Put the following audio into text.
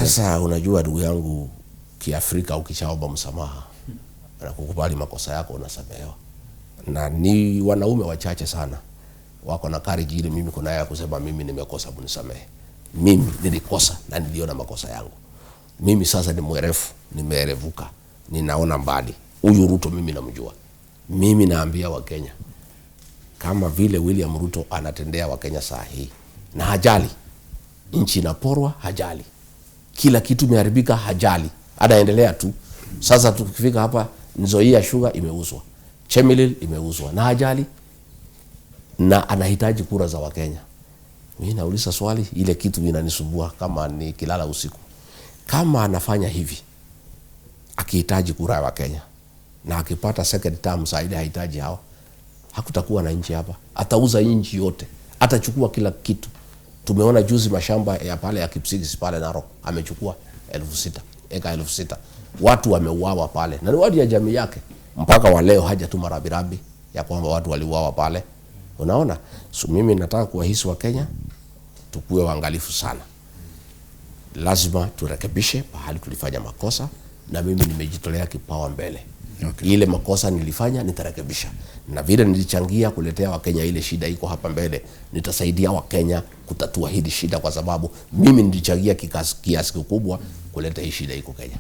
Sasa unajua ndugu yangu, Kiafrika ukishaomba msamaha na kukubali makosa yako unasamehewa, na ni wanaume wachache sana wako na courage ile mimi kuna ya kusema mimi nimekosa, mnisamehe. Mimi nilikosa na niliona makosa yangu. Mimi sasa ni mwerevu, nimeerevuka, ninaona mbali. Huyu Ruto mimi namjua. Mimi naambia Wakenya kama vile William Ruto anatendea Wakenya saa hii, na hajali nchi inaporwa, hajali kila kitu imeharibika, hajali, anaendelea tu. Sasa tukifika hapa, Nzoia Sugar imeuzwa, Chemelil imeuzwa na hajali, na anahitaji kura za Wakenya. Mimi nauliza swali, ile kitu inanisumbua kama nikilala usiku, kama anafanya hivi akihitaji kura ya Wakenya na akipata second term saa ile hahitaji hawa, hakutakuwa na nchi hapa, atauza nchi yote, atachukua kila kitu. Tumeona juzi mashamba ya pale ya Kipsigis pale Narok amechukua 6,000 eka 6,000, watu wameuawa pale na ni watu ya jamii yake. Mpaka wa leo hajatuma rambirambi ya kwamba watu waliuawa pale. Unaona, so mimi nataka kuwahisi Wakenya tukuwe waangalifu sana, lazima turekebishe pahali tulifanya makosa, na mimi nimejitolea kipawa mbele. Ile makosa nilifanya nitarekebisha, na vile nilichangia kuletea Wakenya ile shida iko hapa mbele, nitasaidia Wakenya kutatua hili shida, kwa sababu mimi nilichangia kiasi kikubwa kuleta hii shida iko Kenya.